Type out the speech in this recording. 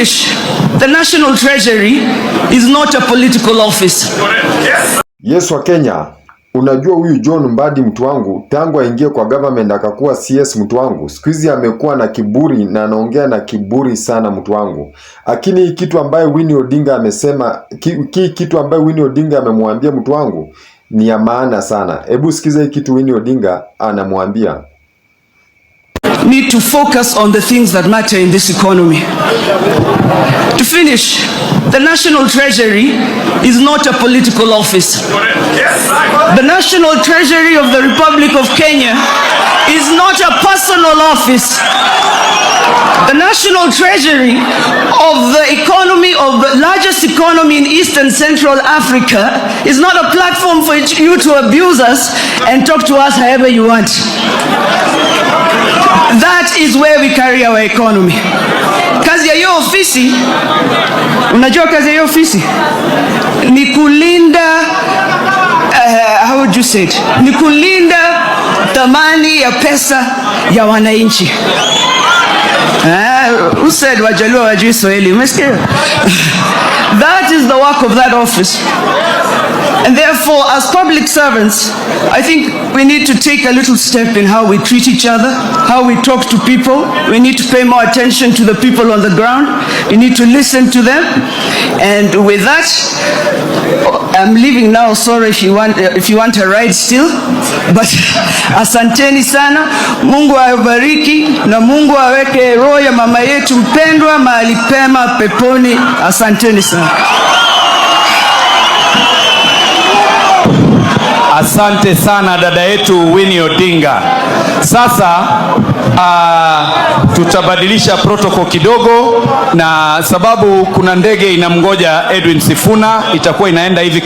finish, the National Treasury is not a political office. Yes Wakenya, unajua huyu John Mbadi, mtu wangu, tangu aingie kwa government akakuwa CS, mtu wangu, siku hizi amekuwa na kiburi na anaongea na kiburi sana, mtu wangu. Lakini hii kitu ambaye Winnie Odinga amesema kitu ambaye Winnie Odinga amemwambia, mtu wangu, ni ya maana sana. Hebu sikiza hii kitu Winnie Odinga anamwambia. Need to focus on the things that matter in this economy. To finish, the National Treasury is not a political office. The National Treasury of the Republic of Kenya is not a personal office. The National Treasury of the economy of the largest economy in East and Central Africa is not a platform for you to abuse us and talk to us however you want. That is where we carry our economy. Kazi ya hiyo ofisi, unajua kazi ya hiyo ofisi ni kulinda, how would you say it? Ni kulinda thamani ya pesa ya wananchi. Who said Wajaluo hawajui Swahili? Umesikia? That is the work of that office. And therefore, as public servants, I think we need to take a little step in how we treat each other, how we talk to people. We need to pay more attention to the people on the ground. We need to listen to them. And with that, I'm leaving now. Sorry if you want a ride still, but asanteni sana. Mungu awabariki na Mungu aweke roho ya mama yetu mpendwa mahali pema peponi. Asanteni sana. Asante sana dada yetu Winnie Odinga. Sasa tutabadilisha protocol kidogo, na sababu kuna ndege inamngoja Edwin Sifuna, itakuwa inaenda hivi.